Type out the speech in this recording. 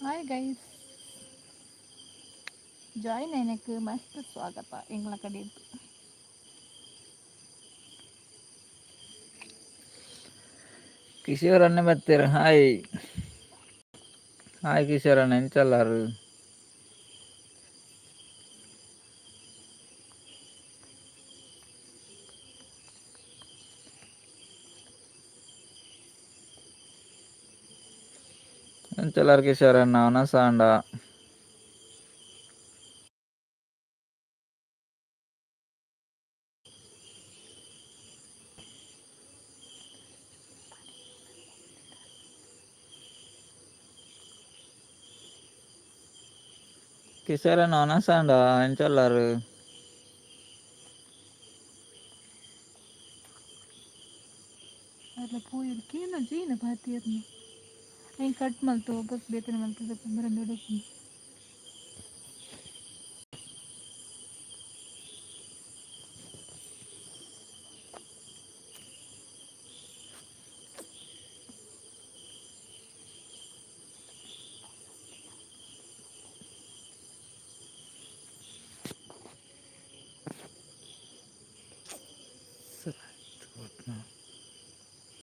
Hi guys, join ಆಯ್ನಕ್ ಮಸ್ತ್ ಸ್ವಾಗತ ಎಂಗ್ಲ ಕಡೆದ್ದು. ಕಿಶೋರ್ ಅಣ್ಣೆ ಬತ್ತೆರ್. ಹಾಯ್ ಹಾಯ್ ಕಿಶೋರ್ ಅಣ್ಣ, ಎಂಚಲ್ಲಾರು? ಎಂಚಲ್ಲಾರು ಕಿಶೋರ್ ಅಣ್ಣ? ವನಸಾಂಡ? ಕಿಶೋರ್ ಅಣ್ಣ, ವನಸಾಂಡ? ಎಂಚಲ್ಲಾರು? ಅರ್ಲ ಪೋಯೆರ್ ಕೇನ ಜೀನ ಪಾತಿಯರ್ನ. ಐನ್ ಕಟ್ ಮಲ್ತು ವಾಪಸ್ ಬೇತನೆ ಮಲ್ತದ. ಪಂಬರಂದೊಡು.